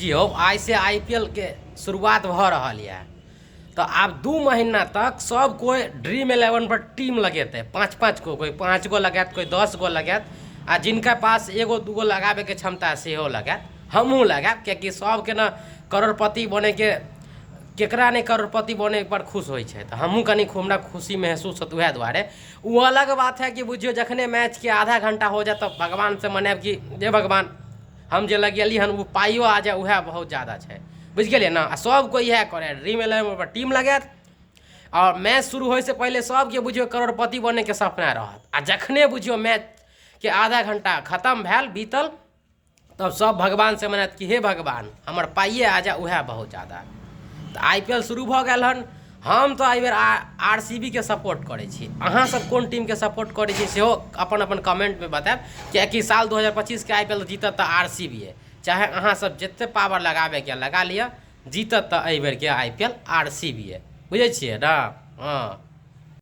बुझियौ आइसँ I P L के शुरुआत भऽ रहल यए। तऽ आब 2 महीना तक सब कोइ ड्रीम इलेवन पर टीम लगेतै, पाँच पाँच गो। कोइ पाँच गो लगायत, कोइ 10 गो लगायत आ जिनका पास एगो दूगो लगाबैके क्षमता है, सेहो लगायत। हमहूँ लगायब, किएकि सबके ने करोड़पति बनैके, केकरा नहि करोड़पति बनै पर खुश होइ छै? तऽ हमहूँ कनि हमरा खुशी महसूस होत उएह दुआरे। ओ अलग बात है कि बुझियौ, जखने मैचके आधा घंटा हो जायत, तऽ भगवानसँ मनायब कि हे भगवान, हम जे लगेली हन, ओ पाइयो आ जाय, उएह बहुत ज्यादा छै। बुझि गेलियै ने? आ सब कोइ इएह करै, ड्रीम इलेवन पर टीम लगायत आओर मैच शुरू होइसँ पहिले सबके बुझियौ करोड़पति बनैके सपना रहत। आ जखने बुझियौ मैचके आधा घंटा खतम भेल, बीतल, तब सब भगवानसँ मनायत कि हे भगवान, हमर पाइए आ जाय, उएह बहुत ज्यादा। तऽ I P L शुरू भऽ गेल हन। हम तऽ एहिबेर आर सी बी के सपोर्ट करै छी। अहाँसभ कोन टीमके सपोर्ट करै छी, सेहो अपन अपन कमेंटमे बतायब, किएकि साल 2025के I P L जीतत तऽ आर सी बी चाहे अहाँसभ जतेक पावर लगाबैके लगा लिअ, जीतत तऽ एहिबेरके I P L R C B. बुझै छियै ने? हँ।